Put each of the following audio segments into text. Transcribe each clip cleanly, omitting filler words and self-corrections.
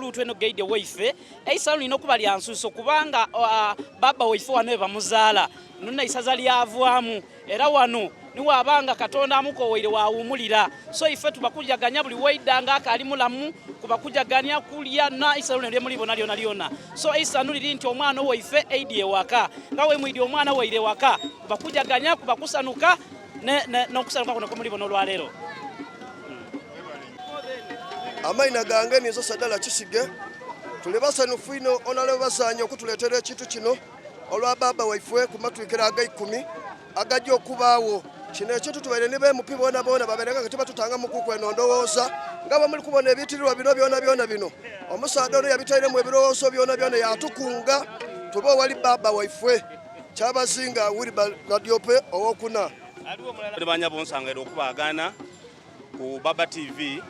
mukuluutu eno gaide waife. Eisanhu lirina okuba lya nsuuso kubanga bbaabba waife wano webamuzaala nuna eisaza lyavaamu era wano ni waaba nga Katonda amukoweire waawuumulira. So ife tuba kujaganya buli waidha nga akaali mulamu, kuba kujaganya kulya na eisanhu lino lye muli bona lyonalyona. So eisanhu liri nti omwana owaife aidhie ewaka. Nga bwe mwidhi omwana waire ewaka, kuba kujaganya, kuba kusanuka n'okusanuka kuno kwe muli bona olwaleero. Amaina gange ninze Sadala Kisige. Tuli basanhufu inho Onalebo Basaanye okutuleetera ekintu kino olwa baaba waifwe ku matwikiro ageikumi agaja okubaagho. Kino ekintu tubaire ni ba MP boonaboona babaire nga tibatutangamukuku eno ndowooza. Nga bwe muli kubona ebitirirwa bino byonabyona bino, omusaadha ono yabitairemu ebirowoozo byonabyona yaatukunga tube owali baaba waifwe Kyabazinga Wilber Nadiope owokuna. Banyabo nsangaire okubaagana ku Baba TV.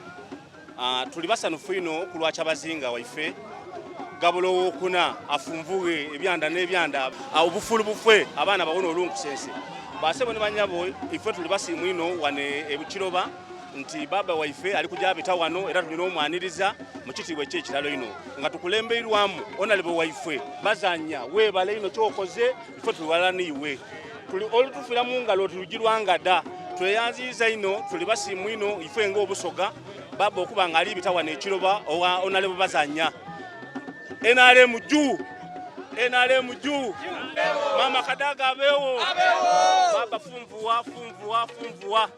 Tuli basanhufu inho ku lwa Kyabazinga waife Gabula owokuna afunvughe ebyanda n'ebyanda. Obufulu bufwe abaana bawone olunkusense. Basebo ni banyabo ife tuli basiimu inho wano e Bukiroba nti baba waife ali kuja abita wano era tulina omwaniriza mu kitiibwa eky'ekiralo inho nga tukulembeirwamu onalebo waifwe Bazanya. Weebale inho kyokoze, ife tuli ghalala n'iwe. Tuli olutufira mu ngalo tulugirwanga dha. Tweyanziiza inho, tuli basiimu inho ife nga Obusoga baba okuba nga ali bita wano e Kiroba owa onalebo Bazanya. NRM juu! NRM juu! Mama Kadaga abeewo! Baba funvuwa, funvuwa, funvuwa.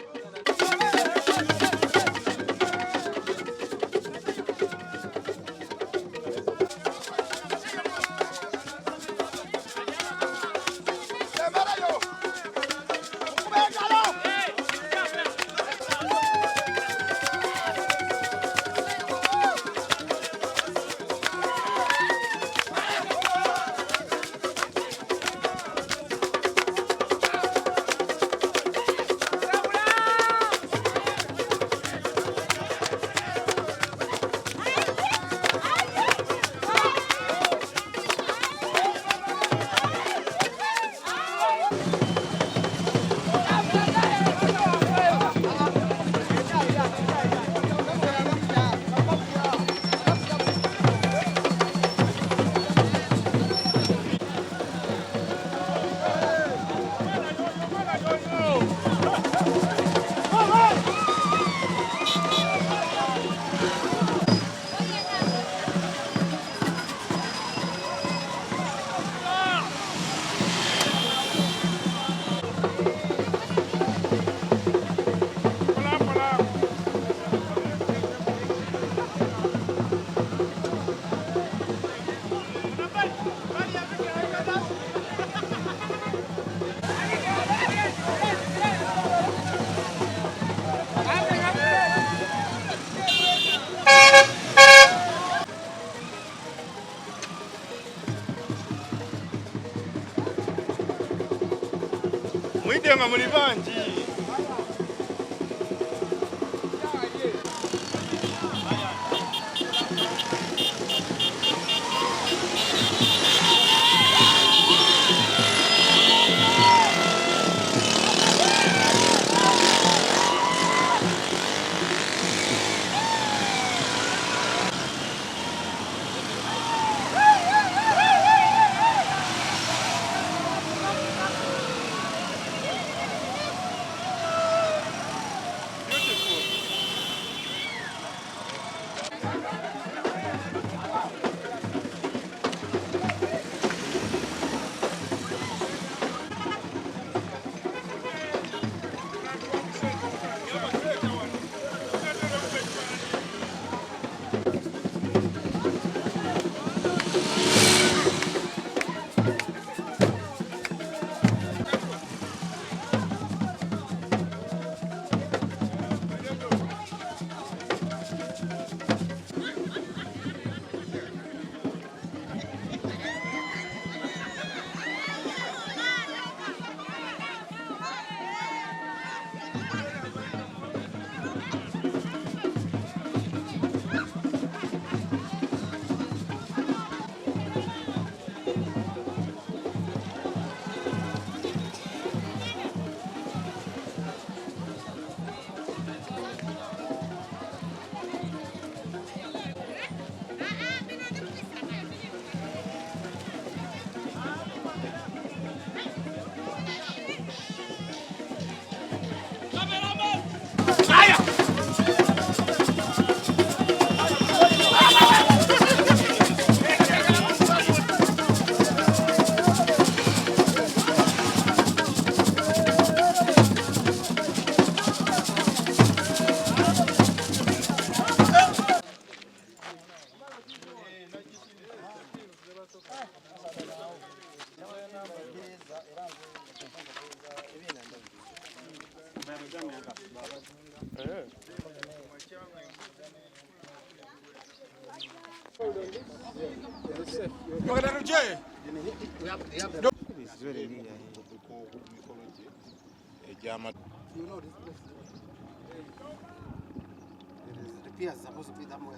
Mwidhe nga muli bangi.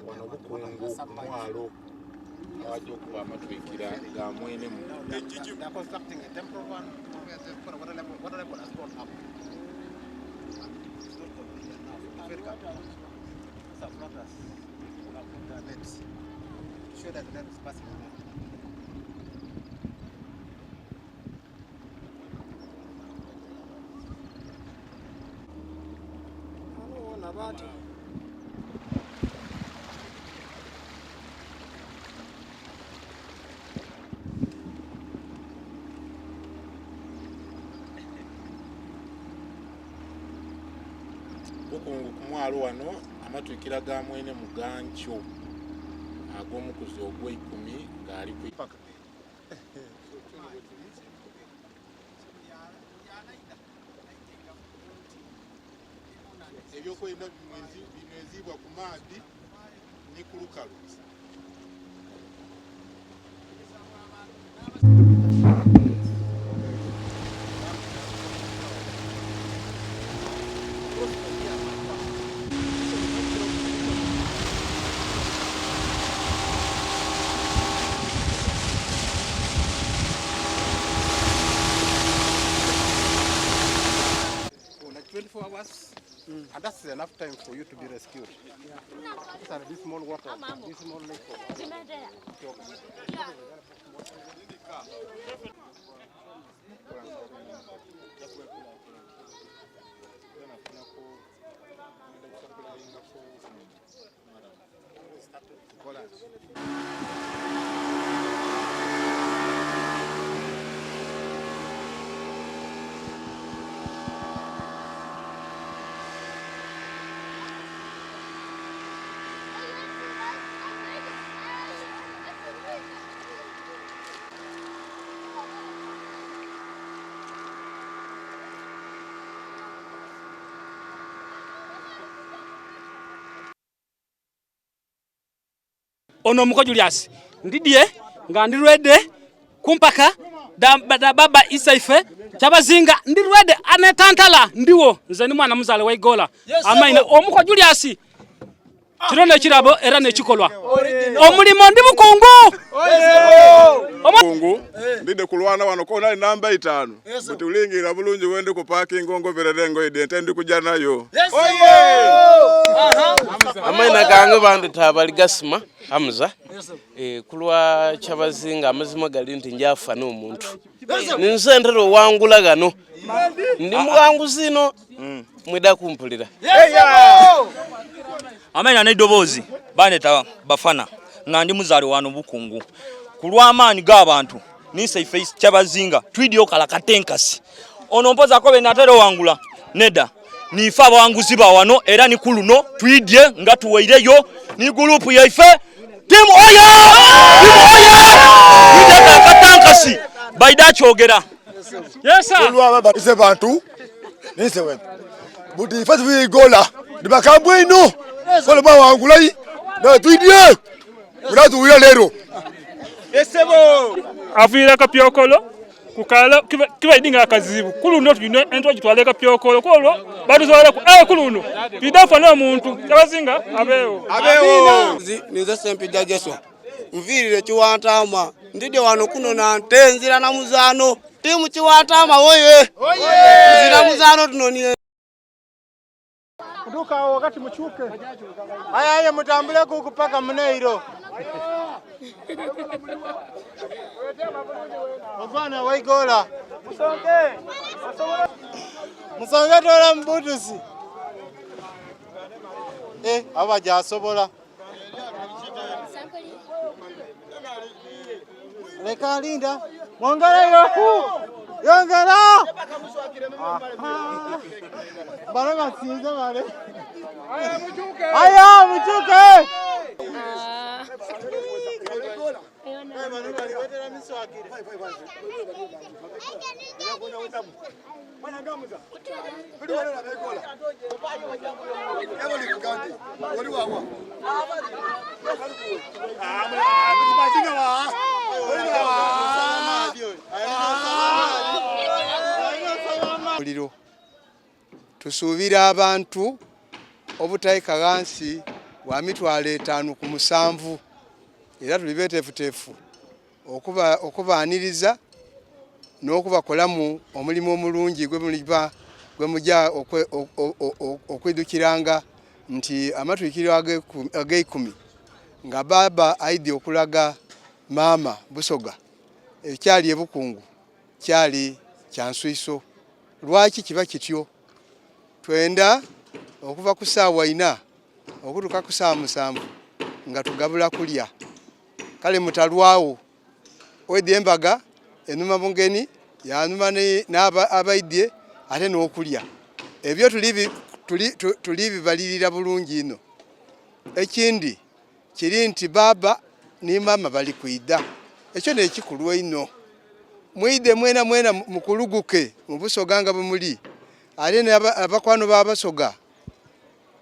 Wano Bukungu ku mwalo awaja okuba amatwikira ga Mwenemu. Bukungu ku mwalo wano amatwikira ga mwene Mugankyo ag'omukuzi ogweikumi ng'ali ku. Ebyokwerinda binhweziibwa ku maadhi ni ku lukalu. For like 24 hours, and that's enough time for you to be rescued. These are this small water, this small lake. Ono omuko Julius ndidye nga ndi rwede kumpaka da, da baba isaife Kyabazinga ndi rwede anetantala ndiwo nze ndi mwana muzale wa Igola. Yes, amaina omuko Julius kino nekirabo era nekikolwa omulimo ndi bukungu. Bukungu ndide kulwana wano kona ali namba 5 butulingira bulungi wende ku parking ongoberere engoye ente ndi kuja nayo. Amaina gange bandita Baligasima Hamza. Kulwa Kyabazinga amazima gali nti njafa n'omuntu ninze ntera owangula gano ndi muwanguzi ino mwida kumpulira. Amaina n'eddoboozi bandeta Bafana nga ndi muzaale wano Bukungu ku lw'amaanyi g'abantu ninse ife Kyabazinga twidye okala katenkasi ono mpoza akobe natera owangula nedda nife abawanguzi ba wano era ni ku luno twidye nga tuweireyo ni gurupu yaife timu oya timu oya twidye katankasi baida kyogera. Yes sir. Olwa ise bantu ninse wempe buti ife tuvigola ndibakambwe ino kola bawangulayi na twidye mulatuwira lero. Aviira kapyokolo kukala kibaidinga akazibu kuluno tulina entwa gitwale kapyokolo kolwo batuzwala kuluno tuidafa n'omuntu Kyabazinga abeewo. Nize Sempijja Jeswa nviirire Kiwantama ndidye wano kuno na nte nzira na muzaano tiimu Kiwantama woye nzira muzaano tunonie. Kutuka awo wakati mukyuke. Aya aye mutambule kuku paka muneiro. Ogwana waigola. Musonge. Musonge tola mbutusi. Aba jasobola. Leka linda. Mwongere yoku. Yongera. Bale basinze bale. Aya mukyuke. Muliro. Tusuubira abantu obutaika ghansi wa mitwalo etaanu ku musanvu era tuli beteefuteefu okubaaniriza n'okubakolamu omulimu omulungi gwe muja okwidhukiranga nti amatwikiro ag'eikumi nga baaba aidhye okulaga maama Busoga ekyali e Bukungu kyali kya nswiso. Lwaki kiba kityo? Twenda okuva ku saawa ina okutuuka ku saawa musanvu nga tugabula kulya. Kale mutalwagho. Oidhi embaga enuma mugeni, yanuma n'abaidhye ate n'okulya. Ebyo tuli bibalirira bulungi inho. Ekindi kiri nti bbaabba ni maama bali kwidha. Ekyo n'ekikulu einho. Mwidhe mwenamwena mukuluguke mu Busoga nga bwe muli, ate n'abakwano b'Abasoga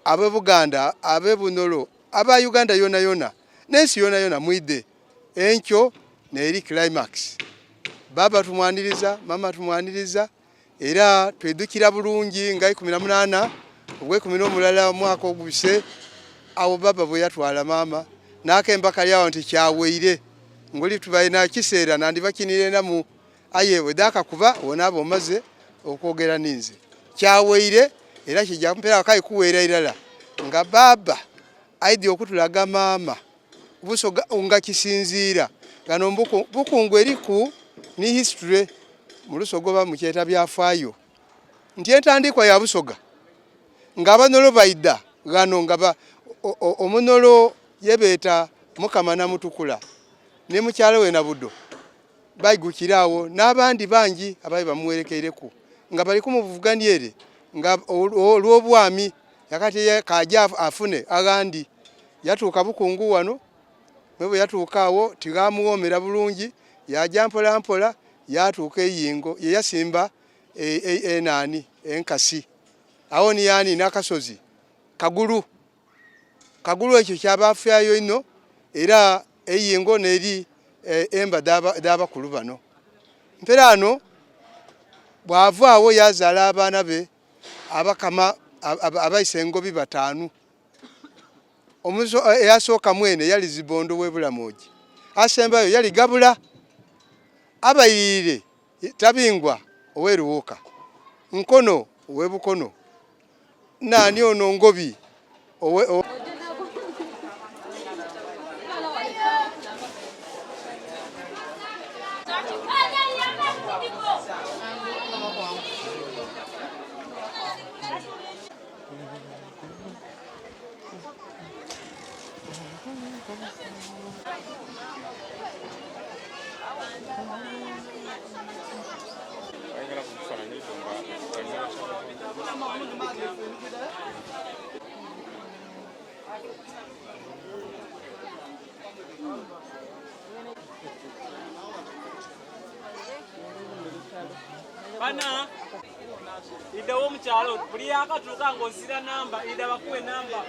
ab'e Buganda, ab'e Bunyoro, aba Uganda yonayona n'ensi yonayona mwidhe. Enkyo n'eri climax. Bbaabba tumwaniriza, maama tumwaniriza. Era twidhukira bulungi nga 18 ogw'eikumi n'omulala omwaka ogubise, agho bbaabba bwe yatwala maama n'akemba kali agho nti kyawaire. Ngoli tubaire na kiseera nandibakinira enamu aye bwe dhaakakuba wonaaba omaze okwogera ninze. Kyawaire era kija mpeera kale kuweera irala nga bbaabba aidhye okutulaga maama Busoga nga kisinziira ghano Bukungu eriku ni history mu Lusoga oba mukyeta byafaayo nti entandikwa ya Busoga nga Abanolo baidha ghano nga Omunolo yebeeta Mukama Namutukula ni mukyala we Nabudo baigukira agho n'abandi bangi abaali bamuwerekeireku nga bali kumuvugania ere nga olw'obwami yakati kaje afune aghandi. Yatuuka Bukungu wano, me bwe yatuuka agho tighamuwoomera bulungi, yaaja mpola mpola yaatuuka e Iyingo ye yasimba enani, enkasi. Agho ni yaaniina akasozi Kagulu. Kagulu ekyo kyabafaayo inho era e Iyingo n'eri emba dh'abakulu bano. Mperaano bw'ava agho yaazaala abaana be abakama abaise engobi bataanu. Eyasooka mwene yali Zibondo w'e Bulamogi, asembayo yali Gabula. Abairire Tabingwa ow'e Luwuka, Nkono ow'e Bukono, naani ono Ngobi owe. Bana Idha womukyalo buli yakatuuka nga ozira namba idha bakuwe namba.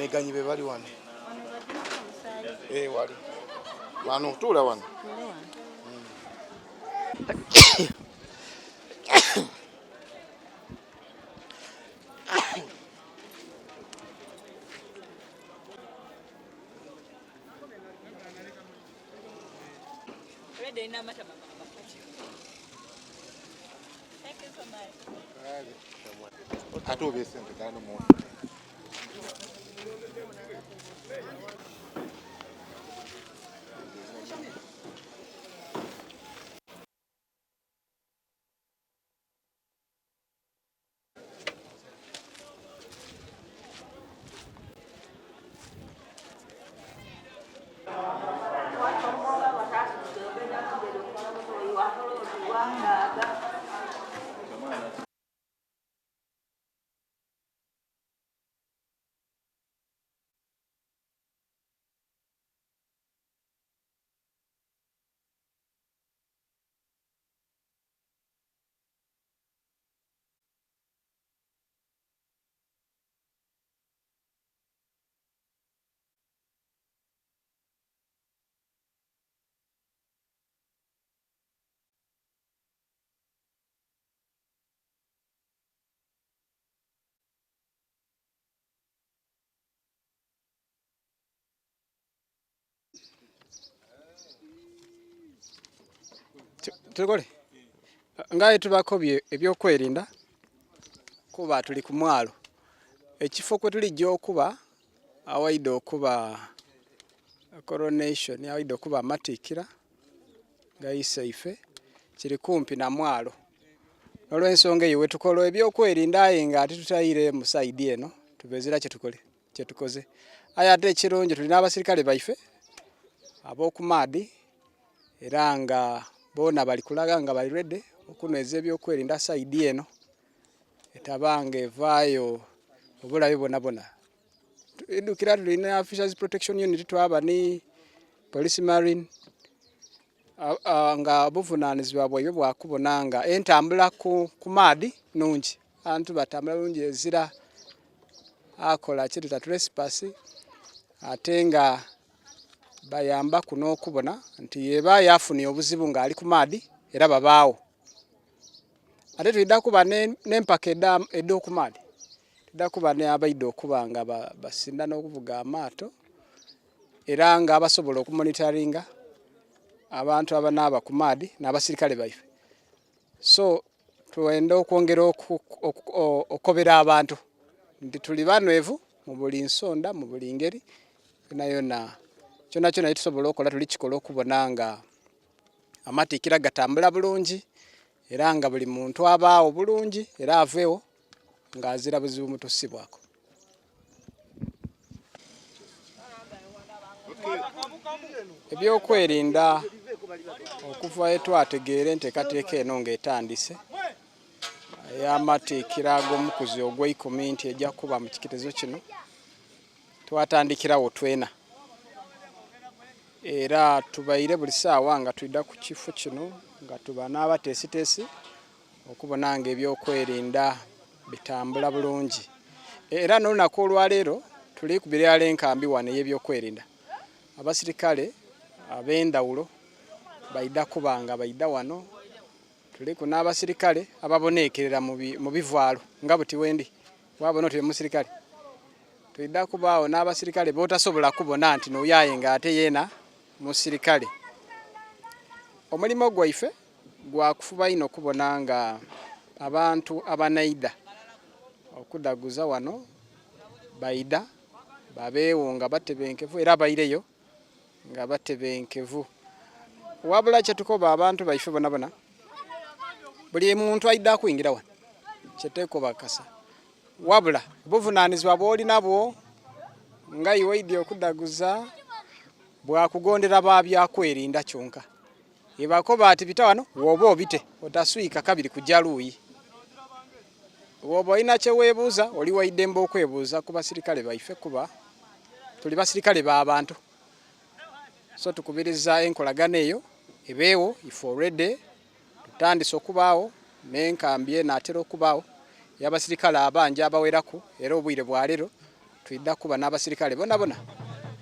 Neganyi be bali wano. Eh, wali. Wano tuula wano. Ate oba esente gano mu Tukole nga tubakobye ebyokwerinda kuba tuli ku mwalo ekifo kwe tulijja okuba awaidha okuba coronation awaidha okuba amatikira ga iseife kiri kumpi na mwalo nolwensonga eyo wetukola ebyokwerinda aye nga titutaire mu saidi eno tuba ezira kyetukoze. Aye ate ekirungi tulina abasirikale baife ab'okumaadhi era nga boona bali kulaga nga bali ready okunhweza ebyokwerinda saidi eno etaba nga evaayo obulabe bwonabwona. Idhukira tulina Fisheries Protection Unit twaba ni Police Marine nga obuvunanizibwa bwaibwe bwa kubona nga entambula ku maadhi nungi. Abantu batambula bulungi ezira akola kyetuta trespass ate nga bayambaku n'okubona nti yeba yafunye obuzibu nga ali ku maadhi era babaawo. Ate twidha kuba n'empaka edh'oku maadhi, twidha kuba n'abaidha okuba nga basinda n'okuvuga amaato era nga abasobola okumonitaringa abantu abanaaba ku maadhi n'abasirikale baife. So twenda okwongera okukobera abantu nti tuli banhwevu mu buli nsonda mu buli ngeri yonayona. Kyonakyona kyetusobola okola tulikikola okubona nga amatikira gatambula bulungi era nga buli muntu abaagho bulungi era aveegho nga azira buzibu mutusibwaku. Ebyokwerinda okuva wetwategeera enteekateeka eno nga etandise ey'amatiikira ag'omukuzi ogweikumi nti eja kuba mu kiketezo kino, twatandikirawo twena era tubaire buli saawa nga twidha ku kifo kino nga tuba n'abateesiteesi okubona nga ebyokwerinda bitambula bulungi era n'olunaku olwaleero tuli kubira irala enkambi wano ey'ebyokwerinda. Abasirikale ab'endhawulo baidha kuba nga baidha wano, tuliku n'abasirikale ababonekerera mu bivaalo nga buti wendi wabona oti oyo musirikale. Twidha kubaagho n'abasirikale b'otasobola kubona nti n'oyo aye nga ate yeena musirikale. Omulimo gwaife gwa kufuba inho okubona nga abantu abanaidha okudhaguza wano baidha babeegho nga batebenkevu era baireyo nga batebenkevu. Wabula kyetukoba abantu baife bonabona, buli muntu aidha kwingira wano kyetuteekwa obakakasa. Wabula obuvunanizibwa bwoli nabwo nga iwe oidhye okudhaguza bwa kugondera ba byakwerinda kyonka. Bwebakoba ati bita wano, woba obite, otaswika kabiri kuja luuyi. Bwoba olina kye weebuuza, oli wa idembe okwebuuza ku basirikale baife kuba tuli basirikale ba bantu. So tukubiriza enkolagana eyo ebeegho. Ife already tutandise okubaagho n'enkambi enaatera okubaagho ey'abasirikale abangi abaweraku era obwire bwa leero twidha kuba n'abasirikale bonabona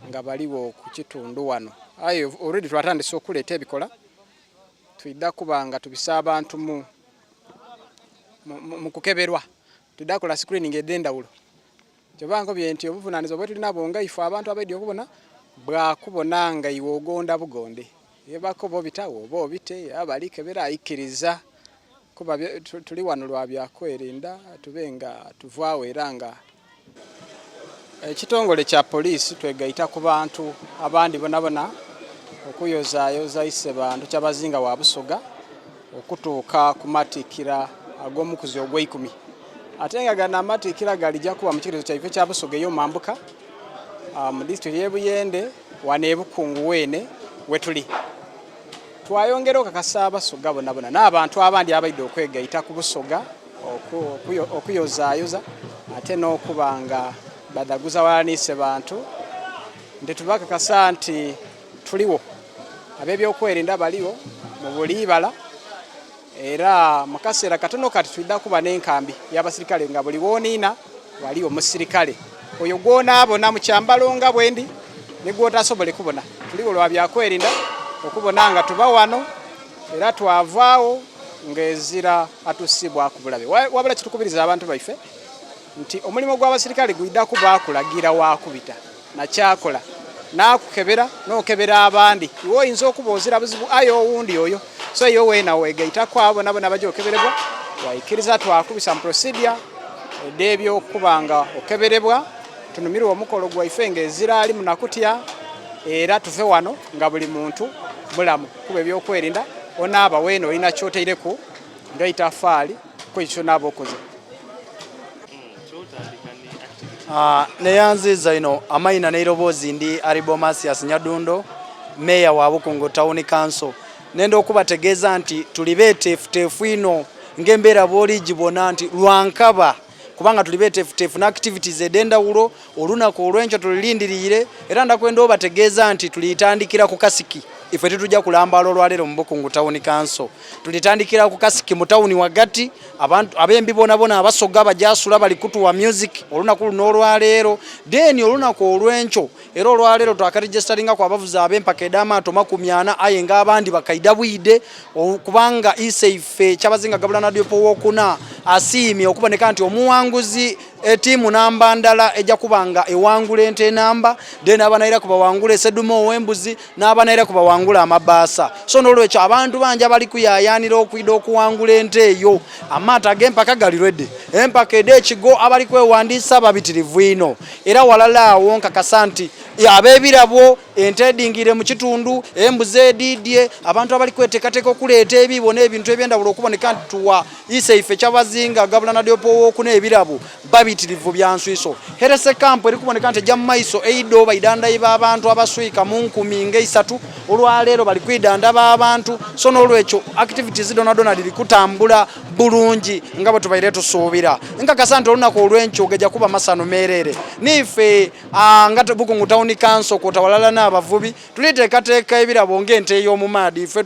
nga baligho ku kitundu wano. Aye already twatandise okuleeta ebikola, twidha kuba nga tubisa abantu mu mu kukeberwa, twidha kola screening edh'endhawulo. Kyova nkobye nti obuvunanizibwa bwetulinabwo nga ife abantu abaidhi okubona, bwa kubona nga iwe ogonda bugonde. Byebakoba obita, woba obite, aye bali kebera aikiriza. Kuba tuli wano lwa byakwerinda tube nga tuvaagho era nga ekitongole kya poliisi twegaita ku bantu abandi bonabona okuyozayoza Isebantu Kyabazinga wa Busoga okutuuka ku matikkira ag'omukuzi ogweikumi. Ate nga gano amatikkira galija kuba mu kiketezo kyaife ekya Busoga ey'omambuka mu disitulikiti y'e Buyende wano e Bukungu weene wetuli. Twayongera okakasa Abasoga bonabona n'abantu abandi abaidha okwegaita ku Busoga okuyozayoza ate n'okuba nga badhaguza ghalala ni Isebantu nti tubakakasa nti tuliwo, ab'ebyokwerinda baligho mu buli ibala era mu kaseera katono kati twidha kuba n'enkambi y'abasirikale nga buli w'oniina ghaliyo omusirikale oyo gw'onaabona mu kyambalo nga bwendi ni gw'otasobole kubona. Tuligho lwa byakwerinda okubona nga tuba wano era twavaagho ng'ezira atuusibwaku bulabe. Wabula kitukubiriza abantu baife nti omulimo gw'abasirikale gwidha kuba kulagira wa kubita. na ky'akola n'akukebera n'okebera abandi. Iwe oyinza okuba ozira buzibu aye owundi oyo. So iwe weena weegaitaku abo bonabona abaja okeberebwa, waikiriza twakubisa mu procedure edh'eby'okuba nga okeberebwa, tunumirwe omukolo gwaife nga ezira ali munakutya era tuve wano nga buli muntu mulamu kuba eby'okwerinda onaaba weena olina ky'otaireku nga eitafaali ku ekyo ky'onaaba okoze. Ah, neyanziiza ino amaina n'eiroboozi ndi Aribo Mathias Nyadundo meeya wa Bukungu Town Council nenda okubategeeza nti tuli beteefuteefu ino ng'embeera bw'oli gibona nti lwankaba kubanga tuli beteefuteefu n'activities ed'endawulo olunaku olw'enkyo tulilindiriire era ndakwenda obategeeza nti tulitandikira ku kasiki ife titujja kulambaala olwaleero mu Bukungu Town Council tulitandikira ku kasiki mu tawuni wagati abantu abembi bonabona abasoga bajasula bali kutuwa music olunaku luno olwaleero then olunaku olwenkyo era olwaleero twakaregisteringa ku abavuzi ab'empaka ed'amaato 40 aye nga abandi bakaida bwide kubanga iseife kyabazinga gabula nadiopo wokuna asiimye okuboneka nti omuwanguzi etiimu namba ndala ejja kuba nga ewangula ente enamba then abanaira kubawangula esedume ow'embuzi n'abanaira kubawangula amabaasa so n'olwekyo abantu bangi abali kuyayanira okwida okuwangula ente eyo amaato ag'empaka gali redi empaka ed'ekigo abali kwewandiisa babitirivu ino era walala awo nkakasa nti ab'ebirabo ente edingire mu kitundu embuzi edidye abantu abali kweteekateeka okuleeta ebiibo n'ebintu eby'endawulo okuboneka nti tuwa Iseife Kyabazinga Gabula Nadiope ow'okuna ebirabo babitirivu bya nswiso. Herese Camp eri kuboneka nti ejja mu maiso eido baidhandaiba abantu abaswika mu nkumi nga eisatu olwaleero bali kwidhandaba abantu so n'olwekyo activities dhonadhona dhiri kutambula bulungi nga bwe tubaire tusuubira. Nkakasa nti olunaku olw'enkyo gaja kuba masanu meereere. Niife nga Bukungu Town Council kwota walala n'abavubi Tuliteekateeka ebirabo ng'ente ey'omu maadhi ife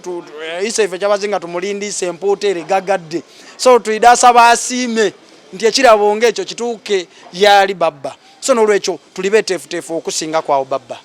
ise ife Kyabazinga tumulindiisa empuuta ere gagadde. So twidha asaba asiime nti ekirabo ng'ekyo kituuke yaali babba. So n'olwekyo tuli beteefuteefu okusingaku agho babba.